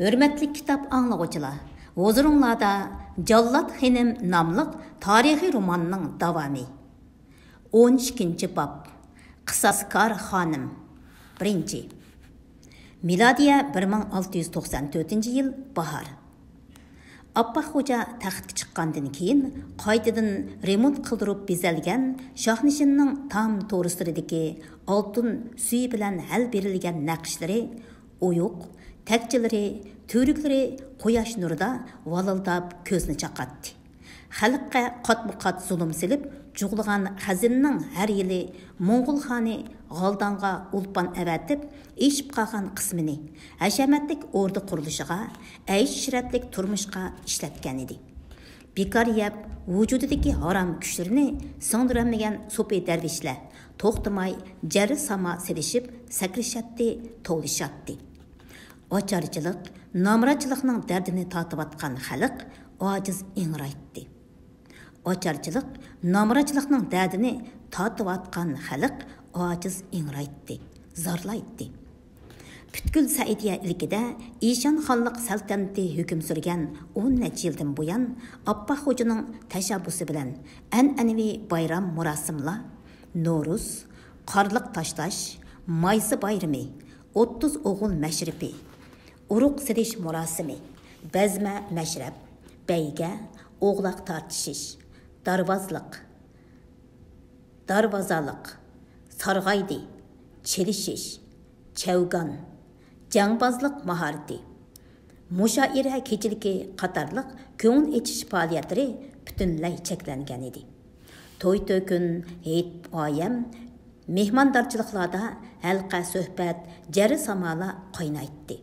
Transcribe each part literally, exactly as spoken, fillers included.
ھۆرمەتلىك كىتاب ئاڭلىغۇچىلار، ھۇزۇرۇڭلاردا جاللات خېنىم ناملىق تارىخىي روماننىڭ داۋامى. ئون ئىككىنچى باب، قىساسكار خانىم. بىرىنچى. مىلادىيە بىر مىڭ ئالتە يۈز توقسان تۆتىنچى يىل باھار. ئاپپاق خوجا تەختكە چىققاندىن كېيىن، قايتىدىن رېمونت قىلدۇرۇپ بېزەلگەن شاھنىشىننىڭ تام تورۇسلىرىدىكى ئالتۇن سۈيى بىلەن ھەل بېرىلگەن نەقىشلىرى، ئويۇق تەكچىلىرى، تۈۋرۈكلىرى قۇياش نۇرىدا ۋالىلداپ كۆزنى چاقاتتى. خەلققە قاتمۇ قات زۇلۇم سېلىپ جۇغلىغان خەزىنىنىڭ ھەر يىلى موڭغۇل خانى غالدانغا ئولپان ئەۋەتىپ، ئېشىپ قالغان قىسمىنى ھەشەمەتلىك ئوردا قۇرۇلۇشىغا، ئەيش-ئىشرەتلىك تۇرمۇشقا ئىشلەتكەنىدى. بىكار يەپ، ۋۇجۇدىدىكى ھارام كۈچلىرىنى سىڭدۈرەلمىگەن سوپى دەرۋىشلەر توختىماي جەررى ساما سېلىشىپ سەكرىشەتتى، توۋلىشاتتى. ئاچارچىلىق، نامراتچىلىقنىڭ دەردىنى تارتىۋاتقان خەلق ئاجىز ئىڭرايتتى. ئاچارچىلىق، نامراتچىلىقنىڭ دەردىنى تارتىۋاتقان خەلق ئاجىز ئىڭرايتتى، زارلايتتى. پۈتكۈل سەئىدىيە ئىلكىدە ئىشان خانلىق سەلتەنىتى ھۆكۈم سۈرگەن ئون نەچچە يىلدىن بۇيان، ئاپپاق خوجىنىڭ تەشەببۇسى بىلەن ئەنئەنىۋى بايرام مۇراسىملار، نورۇز، قارلىق تاشلاش، مايسا بايرىمى، ئوتتۇز ئوغۇل مەشرىپى، ئۇرۇق سېلىش مۇراسىمى، بەزمە مەشرەپ، بەيگە، ئوغلاق تارتىشىش، دارۋازلىق، دارۋازالىق، سارغايدى، چېلىشىش، چەۋگان، جەڭبازلىق ماھارىتى، مۇشائىرە كېچىلىكى قاتارلىق كۆڭۈل ئېچىش پائالىيەتلىرى پۈتۈنلەي چەكلەنگەنىدى. توي-تۆكۈن، ھېيت-ئايەم، مېھماندارچىلىقلاردا ھەلقە سۆھبەت، جەررى سامالار قاينايتتى.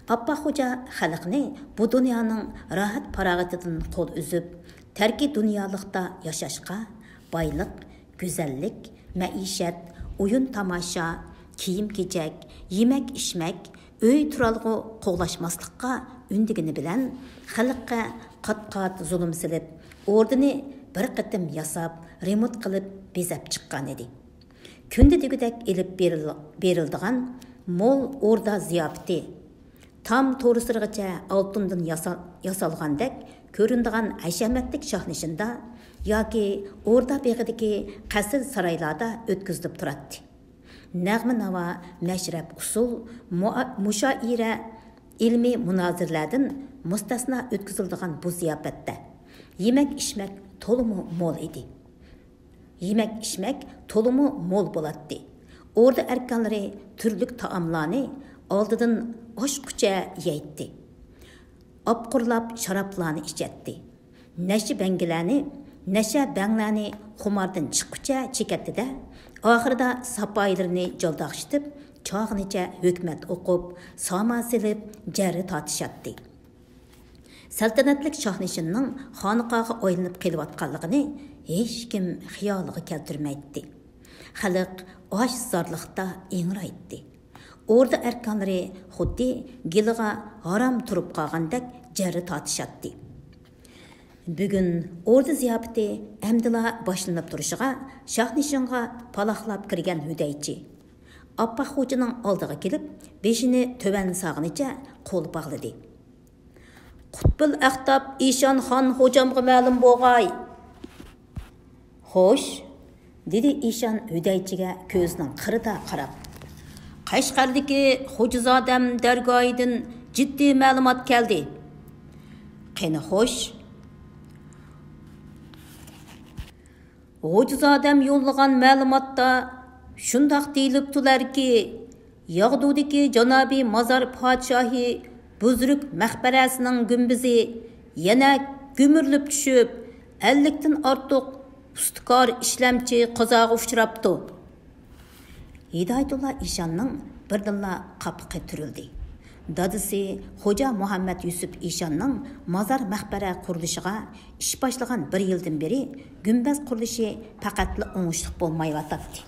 ئاپپاق خوجا خەلقنى بۇ دۇنيانىڭ راھەت-پاراغىتىدىن قول ئۈزۈپ، تەركىي دۇنيالىقتا ياشاشقا، بايلىق، گۈزەللىك، مەئىشەت، ئويۇن-تاماشا، كىيىم-كېچەك، يېمەك-ئىچمەك، ئۆي-تۇرالغۇ قوغلاشماسلىققا ئۈندىگىنى بىلەن، خەلققە قات-قات زۇلۇم سېلىپ، ئوردىنى بىر قېتىم ياساپ، رېمونت قىلىپ، بېزەپ چىققانىدى. كۈندە دېگۈدەك ئېلىپ بېرىل-، بېرىلىدىغان مول ئوردا زىياپىتى، تام تورۇسلىرىغىچە ئالتۇندىن ياسا-، ياسالغاندەك كۆرۈنىدىغان ھەشەمەتلىك شاھنىشىندا ياكى ئوردا بېغىدىكى قەسىر سارايلاردا ئۆتكۈزۈلۈپ تۇراتتى. نەغمە-ناۋا، مەشرەپ-ئۇسسۇل، مۇئا-، مۇشائىرە، ئىلمىي مۇنازىرىلەردىن مۇستەسنا ئۆتكۈزۈلىدىغان بۇ زىياپەتتە يېمەك-ئىچمەك تولىمۇ مول ئىدى. يېمەك-ئىچمەك تولىمۇ مول بولاتتى. ئوردا ئەركانلىرى تۈرلۈك تائاملارنى ئالدىدىن ئاشقۇچە يەيتتى. ئاپقۇرلاپ شارابلارنى ئىچەتتى. نەشە بەڭگىلەرنى، نەشە بەڭلەرنى خۇماردىن چىققۇچە چېكەتتى-دە، ئاخىرىدا ساپايىلىرىنى جالداقشىتىپ، چاغىنىچە ھۆكمەت ئوقۇپ، ساما سېلىپ، جەررى تارتىشاتتى. سەلتەنەتلىك شاھنىشىننىڭ خانىقاغا ئايلىنىپ قېلىۋاتقانلىقىنى ھېچكىم خىيالىغا كەلتۈرمەيتتى. خەلق ئاچ-زارلىقتا ئىڭرايتتى. ئوردا ئەركانلىرى خۇددى گېلىغا ھارام تۇرۇپ قالغاندەك جەررى تارتىشاتتى. بۈگۈن ئوردا زىياپىتى ئەمدىلا باشلىنىپ تۇرۇشىغا، شاھنىشىنغا پالاقلاپ كىرگەن ھۈدەيچى ئاپپاق خوجىنىڭ ئالدىغا كېلىپ، بېشىنى تۆۋەن سالغىنىچە قول باغلىدى. قۇتبۇل ئەختاب ئىشان خان خوجامغا مەلۇم بولغاي. خوش، دېدى ئىشان ھۈدەيچىگە كۆزىنىڭ قىرىدا قاراپ. قەشقەردىكى خوجىزادەم دەرگاھىدىن جىددىي مەلۇمات كەلدى. قېنى خوش. خوجىزادەم يوللىغان مەلۇماتتا شۇنداق دېيىلىپتۇلەركى، ياغدۇدىكى جانابىي مازار پادىشاھى بۇزرۇك مەقبەرەسىنىڭ گۈمبىزى يەنە گۈمۈرۈلۈپ چۈشۈپ، ئەللىكتىن ئارتۇق ئۇستىكار ئىشلەمچى قازاغا ئۇچراپتۇ. ھىدايەتۇللا ئىشاننىڭ بىردىنلا قاپىقى تۈرۈلدى. دادىسى خوجا مۇھەممەد يۈسۈپ ئىشاننىڭ مازار مەقبەرە قۇرۇلۇشىغا ئىش باشلىغان بىر يىلدىن بېرى گۈمبەز قۇرۇلۇشى پەقەتلا ئوڭۇشلۇق بولمايۋاتاتتى.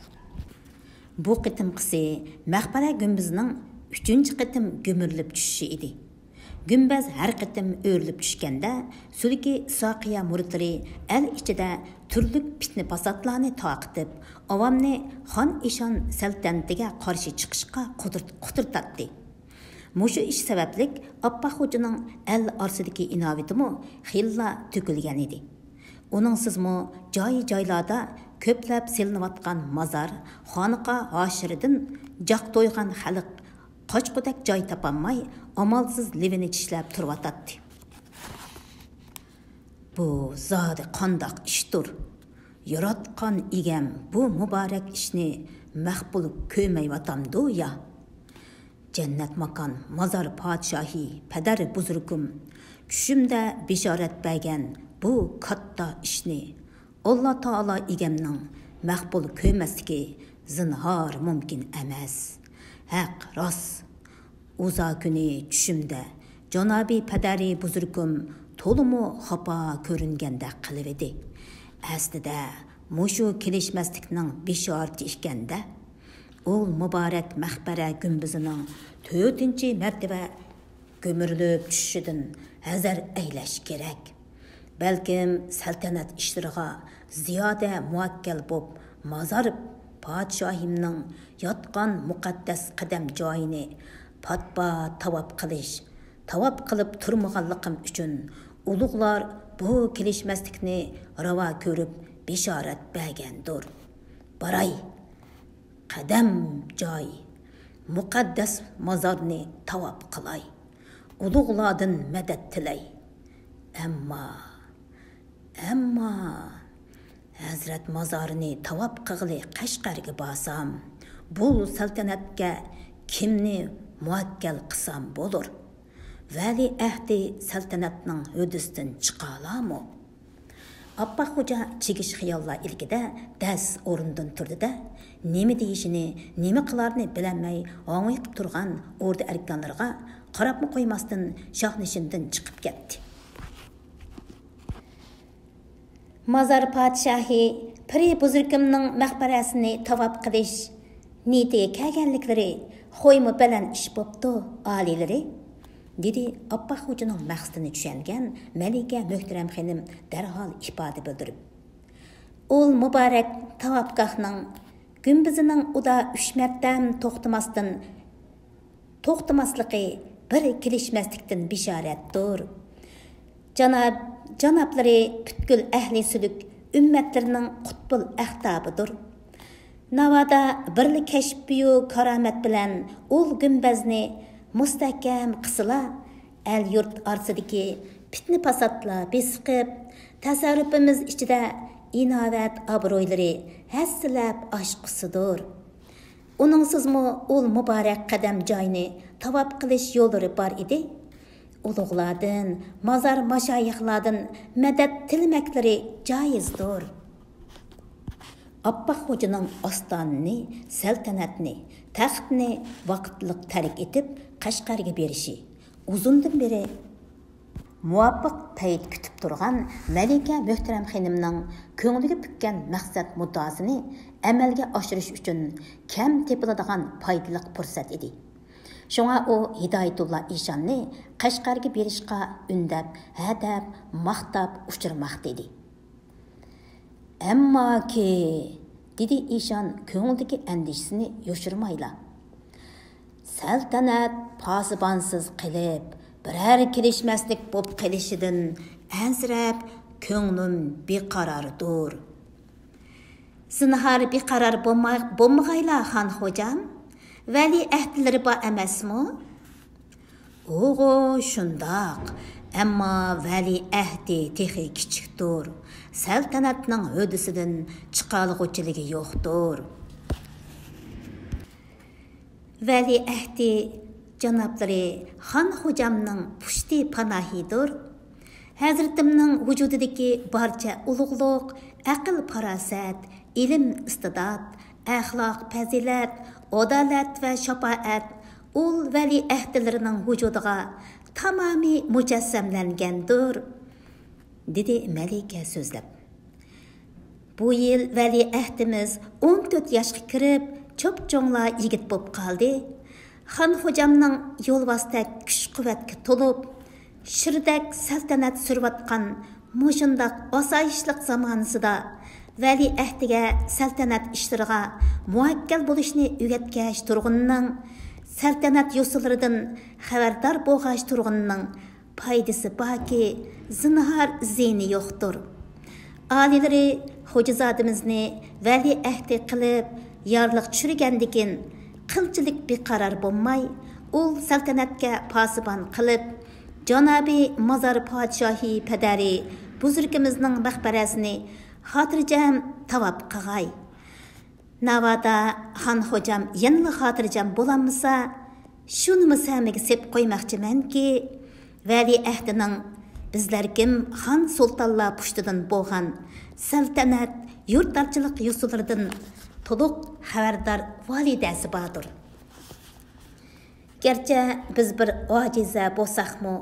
بۇ قېتىمقىسى مەقبەرە گۈمبىزىنىڭ ئۈچىنچى قېتىم گۈمۈرۈلۈپ چۈشۈشى ئىدى. گۈمبەز ھەر قېتىم ئۆرۈلۈپ چۈشكەندە، سۈلۈكى ساقىيە مۇرىتلىرى ئەل ئىچىدە تۈرلۈك پىتنە-پاساتلارنى تارقىتىپ، ئاۋامنى خان ئىشان سەلتەنىتىگە قارشى چىقىشقا قۇدرىت-، قۇترىتاتتى. مۇشۇ ئىش سەۋەبلىك ئاپپاق خوجىنىڭ ئەل ئارىسىدىكى ئىناۋىتىمۇ خېلىلا تۆكۈلگەن ئىدى. ئۇنىڭسىزمۇ جاي-جايلاردا كۆپلەپ سېلىنىۋاتقان مازار، خانىقا ھاشىرىدىن جاق تويغان خەلق قاچقۇدەك جاي تاپالماي، ئامالسىز لېۋىنى چىشلەپ تۇرۇۋاتاتتى. بۇ زادى قانداق ئىشتۇر؟ ياراتقان ئىگەم بۇ مۇبارەك ئىشنى مەقبۇل كۆرمەيۋاتامدۇ يا؟ جەننەت ماكان مازار پادىشاھى پەدەر بۇزرۇكۇم چۈشۈمدە بېشارەت بەرگەن بۇ كاتتا ئىشنى ئاللا تائالا ئىگەمنىڭ مەقبۇل كۆرمەسلىكى زىنھار مۇمكىن ئەمەس. ھەق راست. ئۇزا كۈنى چۈشۈمدە جانابىي پەدەرى بۇزرۇكۇم تولىمۇ خاپا كۆرۈنگەندەك قىلىۋىدى. ئەسلىدە مۇشۇ كېلىشمەسلىكنىڭ بېشارىتى ئىكەندە. ئۇل مۇبارەك مەقبەرە گۈمبىزىنىڭ تۆتىنچى مەرتىۋە گۈمۈرۈلۈپ چۈشۈشىدىن ھەزەر ئەيلەش كېرەك. بەلكىم سەلتەنەت ئىشلىرىغا زىيادە مۇۋەككەل بوپ، مازار پادىشاھىمنىڭ ياتقان مۇقەددەس قەدەم جايىنى پات-پات تاۋاپ قىلىش، تاۋاپ قىلىپ تۇرمىغانلىقىم ئۈچۈن ئۇلۇغلار بۇ كېلىشمەسلىكنى راۋا كۆرۈپ بېشارەت بەرگەندۇر. باراي، قەدەم جاي، مۇقەددەس مازارنى تاۋاپ قىلاي. ئۇلۇغلاردىن مەدەت تىلەي. ئەمما، ئەمما، ھەزرەت مازارىنى تاۋاپ قىغىلى قەشقەرگە بارسام، بۇ سەلتەنەتكە كىمنى مۇۋەككەل قىلسام بولۇر؟ ۋەلىئەھدى سەلتەنەتنىڭ ھۆددىسىدىن چىقالارمۇ؟ ئاپپاق خوجا چىگىش خىياللار ئىلكىدە دەس ئورنىدىن تۇردى-دە، نېمە دېيىشىنى، نېمە قىلارىنى بىلەلمەي ھاڭۋېقىپ تۇرغان ئوردا ئەركانلىرىغا قاراپمۇ قويماستىن، شاھنىشىندىن چىقىپ كەتتى. مازار پادىشاھى پىرى بۇزرۇكۇمنىڭ مەقبەرەسىنى تاۋاپ قىلىش نىيىتىگە كەلگەنلىكلىرى خويمۇ بەلەن ئىش بوپتۇ، ئالىيلىرى، دېدى ئاپپاق خوجىنىڭ مەقسىتىنى چۈشەنگەن مەلىكە مۆھتەرەم خېنىم دەرھال ئىپادە بىلدۈرۈپ. ئۇل مۇبارەك تاۋاپگاھنىڭ گۈمبىزىنىڭ ئۇدا ئۈچ مەرتەم توختىماستىن توختىماسلىقى بىر كېلىشمەسلىكتىن بېشارەتتۇر. جاناب، جانابلىرى پۈتكۈل ئەھلى سۈلۈك ئۈممەتلىرىنىڭ قۇتبۇل ئەختابىدۇر. ناۋادا بىرلا كەشپىيۇ كارامەت بىلەن ئۇل گۈمبەزنى مۇستەھكەم قىسىلا، ئەل-يۇرت ئارىسىدىكى پىتنە-پاساتلار بېسىقىپ، تەسەررۇپىمىز ئىچىدە ئىناۋەت ئابرۇيلىرى ھەسسىلەپ ئاشقۇسىدۇر. ئۇنىڭسىزمۇ ئۇل مۇبارەك قەدەم جاينى تاۋاپ قىلىش يوللىرى بار ئىدى. ئۇلۇغلاردىن، مازار ماشايىخلاردىن مەدەت تىلىمەكلىرى جايىزدۇر. ئاپپاق خوجىنىڭ ئاستانىنى، سەلتەنەتنى، تەختنى ۋاقىتلىق تەرك ئېتىپ، قەشقەرگە بېرىشى ئۇزۇندىن بېرى مۇۋاپىق پەيت كۈتۈپ تۇرغان مەلىكە مۆھتەرەم خېنىمنىڭ كۆڭلىگە پۈككەن مەقسەت مۇددىئاسىنى ئەمەلگە ئاشۇرۇش ئۈچۈن كەم تېپىلىدىغان پايدىلىق پۇرسەت ئىدى. شۇڭا ئۇ ھىدايەتۇللا ئىشاننى قەشقەرگە بېرىشقا ئۈندەپ، ھەدەپ، ماختاپ ئۇچۇرماقتا ئىدى. ئەمماكى، دېدى ئىشان كۆڭلىدىكى ئەندىشىسىنى يوشۇرمايلا. سەلتەنەت پاسىبانسىز قېلىپ، بىرەر كېلىشمەسلىك بولۇپ قېلىشىدىن ئەنسىرەپ، كۆڭلۈم بىقاراردۇر. زىنھار بىقارار بولما-، بولمىغايلا، خان خوجام. ۋەلىئەھدلىرى بار ئەمەسمۇ؟ ئۇغۇ، شۇنداق. ئەمما ۋەلىئەھدى تېخى كىچىكتۇر. سەلتەنەتنىڭ ھۆددىسىدىن چىقالىغۇچىلىكى يوقتۇر. ۋەلىئەھدى جانابلىرى خان خوجامنىڭ پۇشتى پاناھىدۇر. ھەزرىتىمنىڭ ۋۇجۇدىدىكى بارچە ئۇلۇغلۇق، ئەقىل-پاراسەت، ئىلىم-ئىستىدات، ئەخلاق-پەزىلەت، ئادالەت ۋە شاپائەت ئۇل ۋەلىئەھدلىرىنىڭ ۋۇجۇدىغا تامامىي مۇجەسسەملەنگەندۇر، دېدى مەلىكە سۆزلەپ. بۇ يىل ۋەلىئەھدىمىز ئون تۆت ياشقا كىرىپ، چوپچوڭلا يىگىت بولۇپ قالدى. خان خوجامنىڭ يولۋاستەك كۈچ-قۇۋۋەتكە تولۇپ، شىردەك سەلتەنەت سۈرۈۋاتقان مۇشۇنداق ئاسايىشلىق زامانىسىدا ۋەلىئەھدىگە سەلتەنەت ئىشلىرىغا مۇۋەككەل بولۇشنى ئۆگەتكەچ تۇرغىنىنىڭ سەلتەنەت يوسۇنلىرىدىن خەۋەردار بولغاچ تۇرغىنىنىڭ پايدىسى باركى، زىنھار زىيىنى يوقتۇر. ئالىيلىرى خوجازادىمىزنى ۋەلىئەھدى قىلىپ يارلىق چۈشۈرگەندىكىن، قىلچىلىك بىقارار بولماي، ئۇل سەلتەنەتكە پاسىبان قىلىپ، جانابىي مازار پادىشاھى پەدەرى بۇزرۇكىمىزنىڭ مەقبەرەسىنى خاتىرجەم تاۋاپ قىغاي. ناۋادا خان خوجام يەنىلا خاتىرجەم بولالمىسا، شۇنىمۇ سەمىگە سېلىپ قويماقچىمەنكى، ۋەلىئەھدىنىڭ بىزلەرگىم خان سۇلتانلار پۇشتىدىن بولغان سەلتەنەت، يۇرتدارچىلىق يوسۇنلىرىدىن تولۇق خەۋەردار ۋالىدەسى باردۇر. گەرچە بىز بىر ئاجىزە بولساقمۇ،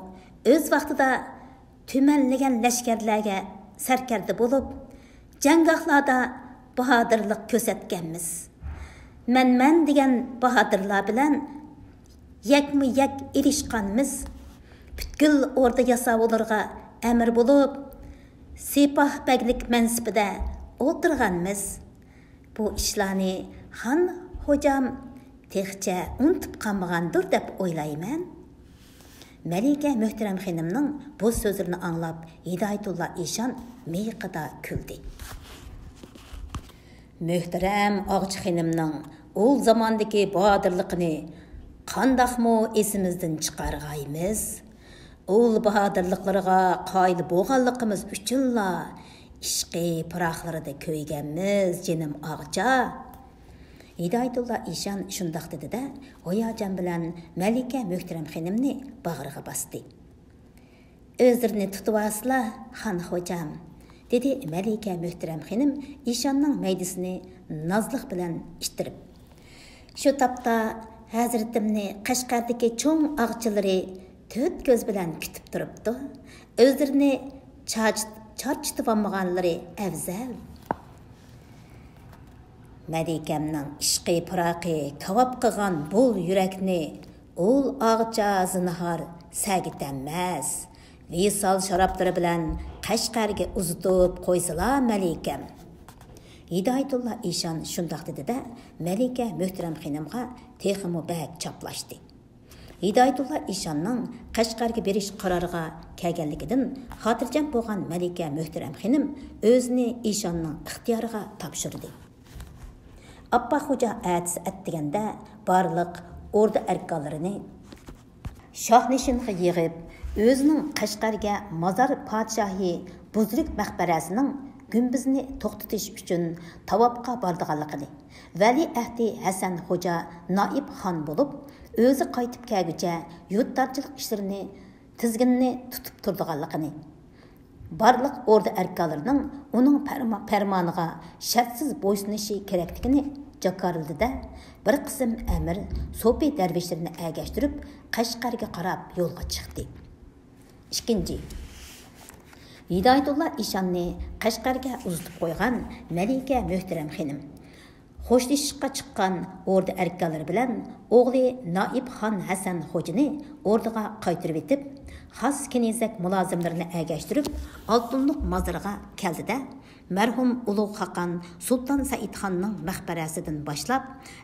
ئۆز ۋاقتىدا تۈمەنلىگەن لەشكەرلەرگە سەركەردە بولۇپ، جەڭگاھلاردا باھادىرلىق كۆرسەتكەنمىز. مەن-مەن دېگەن باھادىرلار بىلەن يەكمۇ-يەك ئېلىشقانمىز. پۈتكۈل ئوردا ياساۋۇللىرىغا ئەمىر بولۇپ، سىپاھ بەگلىك مەنسىپىدە ئولتۇرغانمىز. بۇ ئىشلارنى خان خوجام تېخىچە ئۇنتۇپ قالمىغاندۇر دەپ ئويلايمەن. مەلىكە مۆھتەرەم خېنىمنىڭ بۇ سۆزلىرىنى ئاڭلاپ، ھىدايەتۇللا ئىشان مىيىقىدا كۈلدى. مۆھتەرەم ئاغىچى خېنىمنىڭ ئۇل زاماندىكى باتۇرلۇقىنى قانداقمۇ ئېسىمىزدىن چىقارغايمىز؟ ئۇل باھادىرلىقلىرىغا قايىل بولغانلىقىمىز ئۈچۈنلا ئىشقى پىراقلىرىدا كۆيگەنمىز، جېنىم ئاغىچا. ھىدايەتۇللا ئىشان شۇنداق دېدى-دە، ھاياجان بىلەن مەلىكە مۆھتەرەم خېنىمنى باغرىغا باستى. ئۆزلىرىنى تۇتۇۋالسىلا، خان خوجام، دېدى مەلىكە مۆھتەرەم خېنىم ئىشاننىڭ مەيدىسىنى نازلىق بىلەن ئىتتىرىپ. شۇ تاپتا ھەزرىتىمنى قەشقەردىكى چوڭ ئاغىچىلىرى تۆت كۆز بىلەن كۈتۈپ تۇرۇپتۇ. ئۆزلىرىنى چارچ-، چارچىتىۋالمىغانلىرى ئەۋزەل. مەلىكەمنىڭ ئىشقى پىراقى كاۋاپ قىلغان بۇل يۈرەكنى ئۇل ئاغىچا زىنھار سەگىتەلمەس. ۋىسال شارابلىرى بىلەن قەشقەرگە ئۇزىتىپ قويسىلا، مەلىكەم. ھىدايەتۇللا ئىشان شۇنداق دېدى-دە، مەلىكە مۆھتەرەم خېنىمغا تېخىمۇ بەك چاپلاشتى. ھىدايەتۇللا ئىشاننىڭ قەشقەرگە بېرىش قارارىغا كەلگەنلىكىدىن خاتىرجەم بولغان مەلىكە مۆھتەرەم خېنىم ئۆزىنى ئىشاننىڭ ئىختىيارىغا تاپشۇردى. ئاپپاق خوجا ئەتىسى ئەتىگەندە بارلىق ئوردا ئەركانلىرىنى شاھنىشىنغا يىغىپ، ئۆزىنىڭ قەشقەرگە مازار پادىشاھى بۇزرۇك مەقبەرەسىنىڭ گۈمبىزىنى توختىتىش ئۈچۈن تاۋاپقا بارىدىغانلىقىنى، ۋەلىئەھدى ھەسەن خوجا نائىب خان بولۇپ، ئۆزى قايتىپ كەلگۈچە يۇرتدارچىلىق ئىشلىرىنى تىزگىنىنى تۇتۇپ تۇرىدىغانلىقىنى، بارلىق ئوردا ئەركانلىرىنىڭ ئۇنىڭ پەرما-، پەرمانىغا شەرتسىز بويسۇنۇشى كېرەكلىكىنى جاكارلىدى-دە، بىر قىسىم ئەمىر، سوپى دەرۋىشلىرىنى ئەگەشتۈرۈپ، قەشقەرگە قاراپ يولغا چىقتى. ئىككىنچى، ھىدايەتۇللا ئىشاننى قەشقەرگە ئۇزىتىپ قويغان مەلىكە مۆھتەرەم خېنىم خوشلىشىشقا چىققان ئوردا ئەركانلىرى بىلەن ئوغلى نائىب خان ھەسەن خوجىنى ئوردىغا قايتۇرۇۋېتىپ، خاس كېنىزەك مۇلازىملىرىنى ئەگەشتۈرۈپ، ئالتۇنلۇق مازىرىغا كەلدى-دە، مەرھۇم ئۇلۇغ خاقان سۇلتان سەئىدخاننىڭ مەقبەرەسىدىن باشلاپ،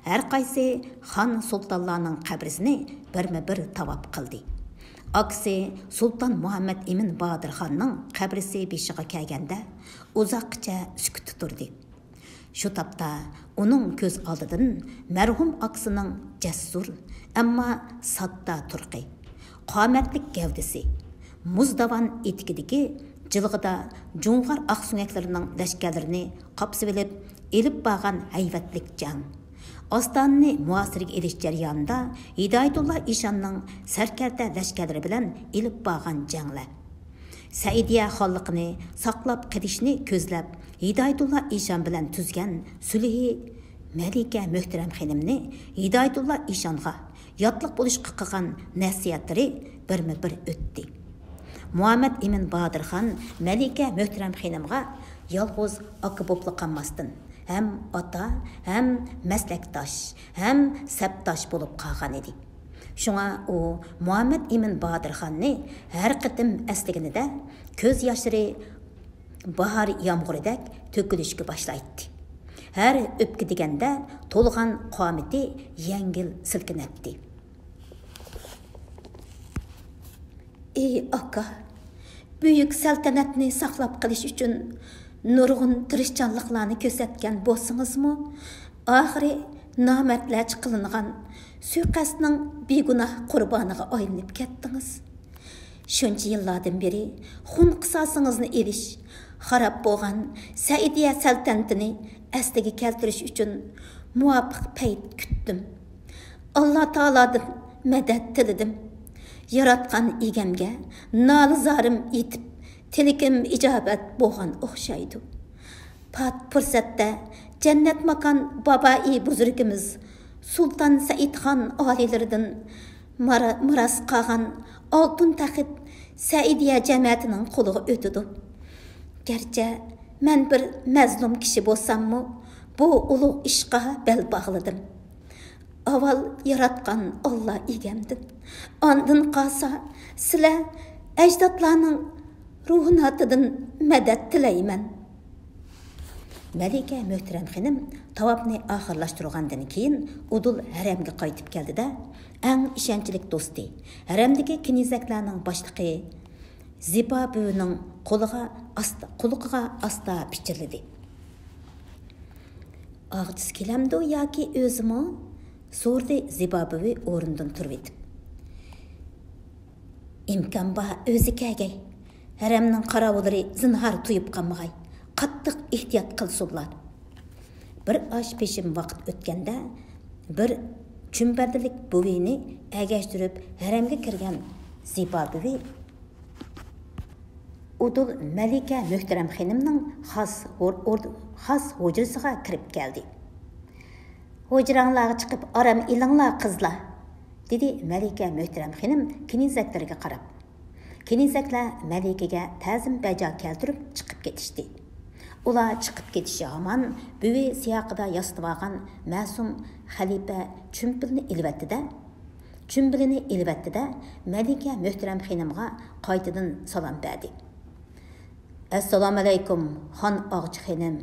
ھەر قايسى خان سۇلتانلارنىڭ قەبرىسىنى بىرمۇ بىر تاۋاپ قىلدى. ئاكىسى سۇلتان مۇھەممەد ئىمىن بادىرخاننىڭ قەبرىسى بېشىغا كەلگەندە، ئۇزاققىچە سۈكۈتتە تۇردى. شۇ تاپتا ئۇنىڭ كۆز ئالدىدىن مەرھۇم ئاكىسىنىڭ جەسۇر، ئەمما ساددا تۇرقى، قامەتلىك گەۋدىسى، مۇز داۋان ئېتىكىدىكى جىلغىدا جۇڭغار ئاقسۆڭەكلىرىنىڭ لەشكەرلىرىنى قاپسىۋېلىپ ئېلىپ بارغان ھەيۋەتلىك جەڭ، ئاستانىنى مۇھاسىرىگە ئېلىش جەريانىدا ھىدايەتۇللا ئىشاننىڭ سەركەردە لەشكەرلىرى بىلەن ئېلىپ بارغان جەڭلەر، سەئىدىيە خانلىقىنى ساقلاپ قېلىشنى كۆزلەپ، ھىدايەتۇللا ئىشان بىلەن تۈزگەن سۈلھى مەلىكە مۆھتەرەم خېنىمنى ھىدايەتۇللا ئىشانغا ياتلىق بولۇشقا قىلغان نەسىھەتلىرى بىرمۇ بىر ئۆتتى. مۇھەممەد ئىمىن بادىرخان مەلىكە مۆھتەرەم خېنىمغا يالغۇز ئاكا بوپلا قالماستىن، ھەم ئاتا، ھەم مەسلەكداش، ھەم سەپداش بولۇپ قالغان ئىدى. شۇڭا ئۇ مۇھەممەد ئىمىن بادىرخاننى ھەر قېتىم ئەسلىگىنىدە كۆز ياشلىرى باھار يامغۇرىدەك تۆكۈلۈشكە باشلايتتى. ھەر ئۆپكە دېگەندە تولغان قامىتى يەڭگىل سىلكىنەتتى. ئى ئاكا، بۈيۈك سەلتەنەتنى ساقلاپ قېلىش ئۈچۈن نۇرغۇن تىرىشچانلىقلارنى كۆرسەتكەن بولسىڭىزمۇ، ئاخىرى نامەردلەرچە قىلىنغان سۇيىقەستنىڭ بىگۇناھ قۇربانىغا ئايلىنىپ كەتتىڭىز. شۇنچە يىللاردىن بېرى خۇن قىساسىڭىزنى ئېلىش، خاراب بولغان سەئىدىيە سەلتەنىتىنى ئەسلىگە كەلتۈرۈش ئۈچۈن مۇۋاپىق پەيت كۈتتۈم. ئاللا تائالادىن مەدەت تىلىدىم. ياراتقان ئىگەمگە نالە-زارىم يېتىپ، تىلىكىم ئىجابەت بولغان ئوخشايدۇ. پات پۇرسەتتە جەننەت ماكان بابائى بۇزرۇكىمىز سۇلتان سەئىدخان ئالىيلىرىدىن مارا-، مىراس قالغان ئالتۇن تەخت سەئىدىيە جەمەتىنىڭ قولىغا ئۆتىدۇ. گەرچە مەن بىر مەزلۇم كىشى بولساممۇ، بۇ ئۇلۇغ ئىشقا بەل باغلىدىم. ئاۋۋال ياراتقان ئاللا ئىگەمدىن، ئاندىن قالسا سىلەر ئەجدادلارنىڭ روھىناتىدىن مەدەت تىلەيمەن. مەلىكە مۆھتەرەم خېنىم تاۋاپنى ئاخىرلاشتۇرغاندىن كېيىن، ئۇدۇل ھەرەمگە قايتىپ كەلدى-دە، ئەڭ ئىشەنچلىك دوستى، ھەرەمدىكى كېنىزەكلەرنىڭ باشلىقى زىبا بۈۋىنىڭ قولىغا ئاستا، قۇلىقىغا ئاستا پىچىرلىدى. «ئاغىچىسى كېلەمدۇ ياكى ئۆزىمۇ؟» سورىدى زىبا بۈۋى ئورنىدىن تۇرۇۋېتىپ. «ئىمكان بار ئۆزى كەلگەي. ھەرەمنىڭ قاراۋۇللىرى زىنھار تويۇپ قالمىغاي. قاتتىق ئېھتىيات قىلسۇنلار.» بىر ئاز پېشىم ۋاقىت ئۆتكەندە، بىر چۈمبەردىلىك بوۋىنى ئەگەشتۈرۈپ ھەرەمگە كىرگەن زىبا بۈۋى ئۇدۇل مەلىكە مۆھتەرەم خېنىمنىڭ خاس ھور-، ئورد-، خاس ھۇجرىسىغا كىرىپ كەلدى. «ھۇجراڭلارغا چىقىپ ئارام ئېلىڭلار، قىزلار!» دېدى مەلىكە مۆھتەرەم خېنىم كېنىزەكلىرىگە قاراپ. كېنىزەكلەر مەلىكىگە تەزىم بەجا كەلتۈرۈپ چىقىپ كېتىشتى. ئۇلار چىقىپ كېتىشى ھامان بۈۋى سىياقىدا ياسىتىۋالغان مەسۇم خەلىپە چۈمپىلنى ئېلىۋەتتى-دە، چۈمبىلىنى ئېلىۋەتتى-دە، مەلىكە مۆھتەرەم خېنىمغا قايتىدىن سالام بەردى. «ئەسسالامۇئەلەيكۇم، خان ئاغىچى خېنىم،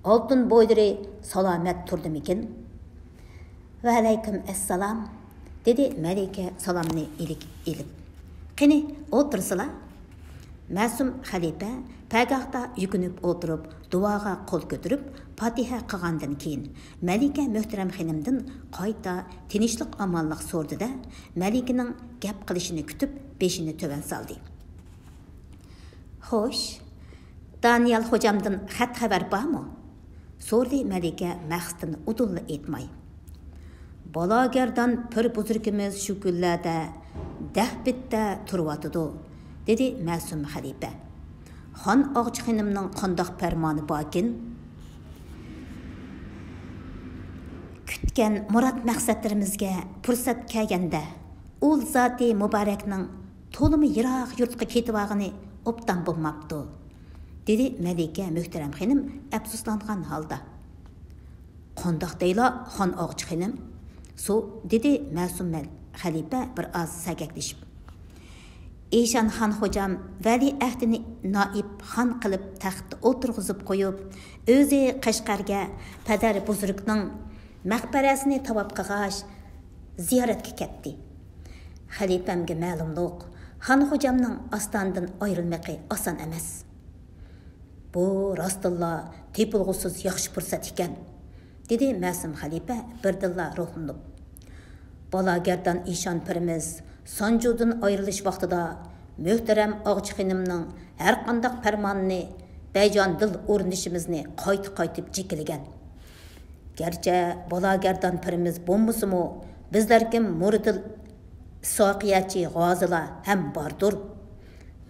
ئالتۇن بويلىرى سالامەت تۇردىمىكىن؟» «ۋەئەلەيكۇم ئەسسالام،» دېدى مەلىكە سالامنى ئىلىك ئېلىپ. «قېنى، ئولتۇرسىلا.» مەسۇم خەلىپە پەگاھتا يۈكۈنۈپ ئولتۇرۇپ، دۇئاغا قول كۆتۈرۈپ، پاتىھە قىلغاندىن كېيىن، مەلىكە مۆھتەرەم خېنىمدىن قايتا تىنچلىق-ئامانلىق سورىدى-دە، مەلىكىنىڭ گەپ قىلىشىنى كۈتۈپ، بېشىنى تۆۋەن سالدى. «خوش، دانىيال خوجامدىن خەت-خەۋەر بارمۇ؟» سورىدى مەلىكە مەقسىتىنى ئۇدۇللا ئېيتماي. «بالاگەردان پىر بۇزرۇكىمىز شۇ كۈنلەردە دەھبىتتە تۇرۇۋاتىدۇ،» دېدى مەسۇم خەلىپە. «خان ئاغىچى خېنىمنىڭ قانداق پەرمانى باركىن؟» «كۈتكەن مۇراد-مەقسەتلىرىمىزگە پۇرسەت كەلگەندە، ئۇل زاتى مۇبارەكنىڭ تولىمۇ يىراق يۇرتقا كېتىۋالغىنى ئوبدان بولماپتۇ،» دېدى مەلىكە مۆھتەرەم خېنىم ئەپسۇسلانغان ھالدا. «قانداق دەيلا، خان ئاغىچى خېنىم؟» سو-، دېدى مەسۇم مەل-، خەلىپە بىر ئاز سەگەكلىشىپ. «ئىشان خان خوجام ۋەلىئەھدىنى نائىب خان قىلىپ تەختتە ئولتۇرغۇزۇپ قويۇپ، ئۆزى قەشقەرگە پەدەر بۇزرۇكنىڭ مەقبەرەسىنى تاۋاپ قىلغاچ، زىيارەتكە كەتتى. خەلىپەمگە مەلۇملۇق، خان خوجامنىڭ ئاستانىدىن ئايرىلمىقى ئاسان ئەمەس.» «بۇ راستتىنلا تېپىلغۇسىز ياخشى پۇرسەت ئىكەن،» دېدى مەسۇم خەلىپە بىردىنلا روھلىنىپ. «بالاگەردان ئىشان پىرىمىز سانجۇدىن ئايرىلىش ۋاقتىدا مۆھتەرەم ئاغىچى خېنىمنىڭ ھەرقانداق پەرمانىنى بەيجان دىل ئورۇندىشىمىزنى قايتا-قايتا جېكىلىگەن. گەرچە بالاگەردان پىرىمىز بولمىسىمۇ، بىزلەركىن مۇرىدىل ئىسھاقىيەچى غازىلار ھەم باردۇر.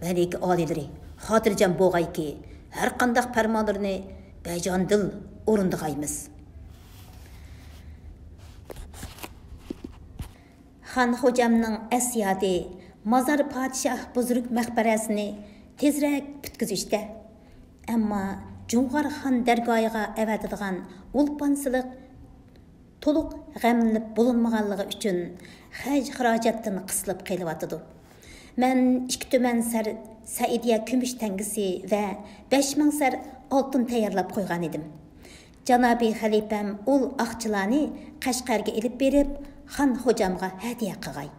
مەلىكە ئالىيلىرى، خاتىرجەم بولغايكى، ھەرقانداق پەرمانلىرىنى بەيجان دىل ئورۇندىغايمىز.» خان خوجامنىڭ ئەس يادى مازار پادىشاھ بۇزرۇك مەقبەرەسىنى تېزرەك پۈتكۈزۈشتە، ئەمما جۇڭغار خان دەرگاھىغا ئەۋەتىدىغان ئولپان سېلىق تولۇق غەملىنىپ بولۇنمىغانلىقى ئۈچۈن خەج-خىراجەتتىن قىسىلىپ قېلىۋاتىدۇ. مەن ئىككى تۈمەن سەر سەئىدىيە كۈمۈش تەڭگىسى ۋە بەش مىڭ سەر ئالتۇن تەييارلاپ قويغانىدىم. جانابىي خەلىپەم ئۇل ئاقچىلارنى قەشقەرگە ئېلىپ بېرىپ، خان خوجامغا ھەدىيە قىلغاي.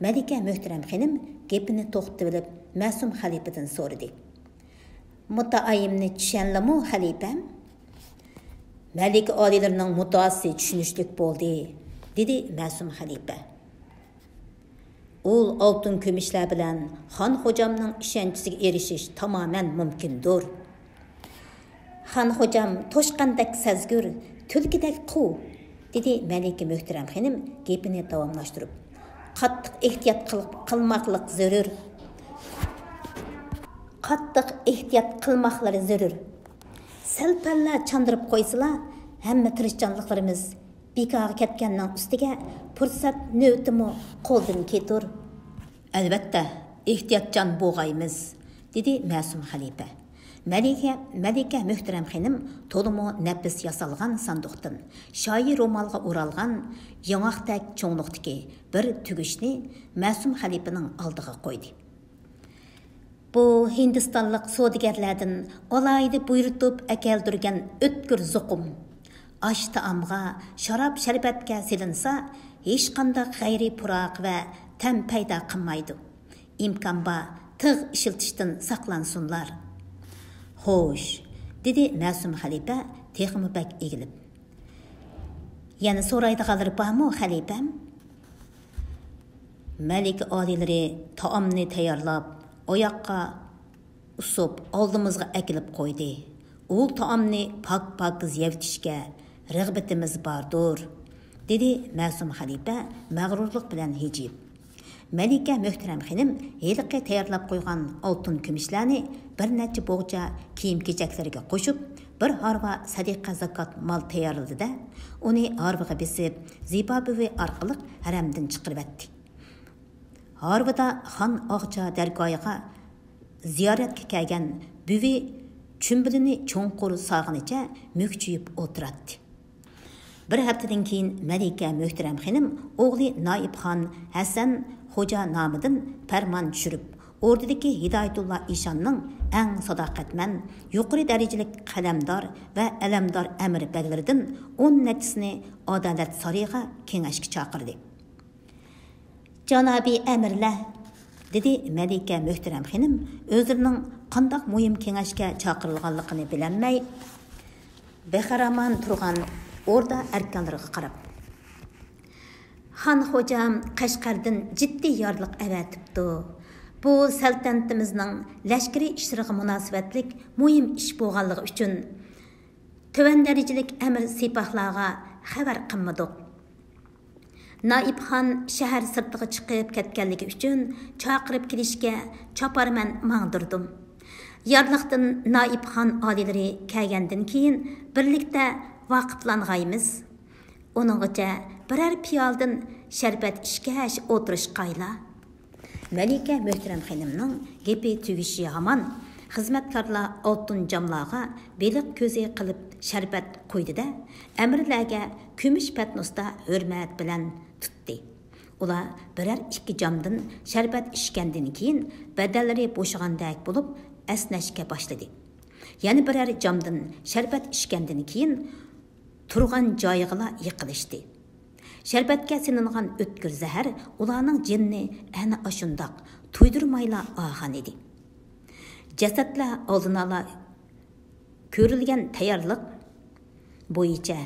مەلىكە مۆھتەرەم خېنىم گېپىنى توختىتىۋېلىپ، مەسۇم خەلىپىدىن سورىدى: «مۇددىئايىمنى چۈشەندىڭلارمۇ، خەلىپەم؟» «مەلىكە ئالىيلىرىنىڭ مۇددىئاسى چۈشىنىشلىك بولدى»، دېدى مەسۇم خەلىپە. «ئۇل ئالتۇن كۈمۈشلەر بىلەن خان خوجامنىڭ ئىشەنچىسىگە ئېرىشىش تامامەن مۇمكىندۇر.» «خان خوجام توشقاندەك سەزگۈر، تۈلكىدەك قۇۋ»، دېدى مەلىكە مۆھتەرەم خېنىم گېپىنى داۋاملاشتۇرۇپ. «قاتتىق ئېھتىيات قىل-، قىلماقلىق زۆرۈر. قاتتىق ئېھتىيات قىلماقلىرى زۆرۈر. سەل-پەللا چاندۇرۇپ قويسىلا، ھەممە تىرىشچانلىقلىرىمىز بىكارغا كەتكەننىڭ ئۈستىگە پۇرسەت نۆۋىتىمۇ قولدىن كېتۇر.» «ئەلۋەتتە، ئېھتىياتچان بولغايمىز»، دېدى مەسۇم خەلىپە. مەلىكە، مەلىكە مۆھتەرەم خېنىم تولىمۇ نەپىس ياسالغان ساندۇقتىن شايى رومالغا ئورالغان ياڭاقتەك چوڭلۇقتىكى بىر تۈگۈشنى مەسۇم خەلىپىنىڭ ئالدىغا قويدى. «بۇ ھىندىستانلىق سودىگەرلەردىن ئالاھىدە بۇيرۇتۇپ ئەكەلدۈرگەن ئۆتكۈر زوقۇم. ئاش-تائامغا، شاراب-شەربەتكە سېلىنسا، ھېچقانداق غەيرىي پۇراق ۋە تەم پەيدا قىلمايدۇ. ئىمكان بار، تىغ ئىشلىتىشتىن ساقلانسۇنلار.» «خوش»، دېدى مەسۇم خەلىپە تېخىمۇ بەك ئېگىلىپ. «يەنە سورايدىغانلىرى بارمۇ، خەلىپەم؟» «مەلىكە ئالىيلىرى تائامنى تەييارلاپ، ئاياققا ئۇسۇپ، ئالدىمىزغا ئەكېلىپ قويدى. ئۇل تائامنى پاك-پاكىز يەۋېتىشكە رىغبىتىمىز باردۇر»، دېدى مەسۇم خەلىپە مەغرۇرلۇق بىلەن ھىجىيىپ. مەلىكە مۆھتەرەم خېنىم ھېلىقى تەييارلاپ قويغان ئالتۇن كۈمۈشلەرنى بىر نەچچە بوغچا كىيىم-كېچەكلىرىگە قوشۇپ، بىر ھارۋا سەدىقە-زاكات مال تەييارلىدى-دە، ئۇنى ھارۋىغا بېسىپ، زىبا بۈۋى ئارقىلىق ھەرەمدىن چىقىرىۋەتتى. ھارۋىدا خان ئاغىچا دەرگاھىغا زىيارەتكە كەلگەن بۈۋى چۈمبىلىنى چوڭقۇر ساغىنىچە مۈكچىيىپ ئولتۇراتتى. بىر ھەپتىدىن كېيىن مەلىكە مۆھتەرەم خېنىم ئوغلى نائىپخان ھەسەن خوجا نامىدىن پەرمان چۈشۈرۈپ، ئوردىدىكى ھىدايەتۇللا ئىشاننىڭ ئەڭ ساداقەتمەن، يۇقىرى دەرىجىلىك قەلەمدار ۋە ئەلەمدار ئەمىر بەگلىرىدىن ئون نەچچىسىنى ئادالەت سارىيىغا كېڭەشكە چاقىردى. «جانابىي ئەمىرلەر»، دېدى مەلىكە مۆھتەرەم خېنىم ئۆزلىرىنىڭ قانداق مۇھىم كېڭەشكە چاقىرىلغانلىقىنى بىلەلمەي، بىخەرامان تۇرغان ئوردا ئەركانلىرىغا قاراپ. «خان خوجام قەشقەردىن جىددىي يارلىق ئەۋەتىپتۇ. بۇ سەلتەنىتىمىزنىڭ لەشكىرىي ئىشلىرىغا مۇناسىۋەتلىك مۇھىم ئىش بولغانلىقى ئۈچۈن، تۆۋەن دەرىجىلىك ئەمىر سىپاھلارغا خەۋەر قىلمىدۇق. نائىپخان شەھەر سىرتىغا چىقىپ كەتكەنلىكى ئۈچۈن، چاقىرىپ كېلىشكە چاپارمەن ماڭدۇردۇم. يارلىقتىن نائىپخان ئالىيلىرى كەلگەندىن كېيىن، بىرلىكتە ۋاقىپلانغايمىز. ئۇنىڭغىچە بىرەر پىيالىدىن شەربەت ئىچكەچ ئولتۇرۇشقايلا.» مەلىكە مۆھتەرەم خېنىمنىڭ گېپى تۈگىشى ھامان، خىزمەتكارلار ئالتۇن جاملارغا بېلىق كۆزى قىلىپ شەربەت قۇيدى-دە، ئەمىرلەرگە كۈمۈش پەتنۇستا ھۆرمەت بىلەن تۇتتى. ئۇلار بىرەر ئىككى جامدىن شەربەت ئىچكەندىن كېيىن، بەدەنلىرى بوشىغاندەك بولۇپ، ئەسنەشكە باشلىدى. يەنە بىرەر جامدىن شەربەت ئىچكەندىن كېيىن، تۇرغان جايىغىلا يىقىلىشتى. شەربەتكە سېلىنغان ئۆتكۈر زەھەر ئۇلارنىڭ جېنىنى ئەنە ئاشۇنداق تۇيدۇرمايلا ئالغان ئىدى. جەسەتلەر ئالدىنئالا كۆرۈلگەن تەييارلىق بويىچە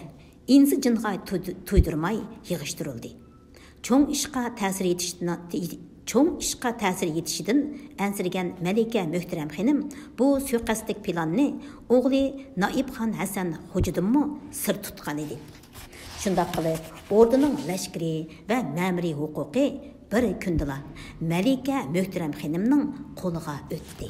ئىنسى جىنغا تۇيدۇ-، تۇيدۇرماي يىغىشتۇرۇلدى. چوڭ ئىشقا تەسىر يېتىشىدىن، چوڭ ئىشقا تەسىر يېتىشىدىن ئەنسىرىگەن مەلىكە مۆھتەرەم خېنىم بۇ سۇيىقەستلىك پىلاننى ئوغلى نائىپخان ھەسەن خوجىدىنمۇ سىر تۇتقان ئىدى. شۇنداق قىلىپ، ئوردىنىڭ لەشكىرىي ۋە مەمۇرىي ھوقۇقى بىر كۈندىلا مەلىكە مۆھتەرەم خېنىمنىڭ قولىغا ئۆتتى.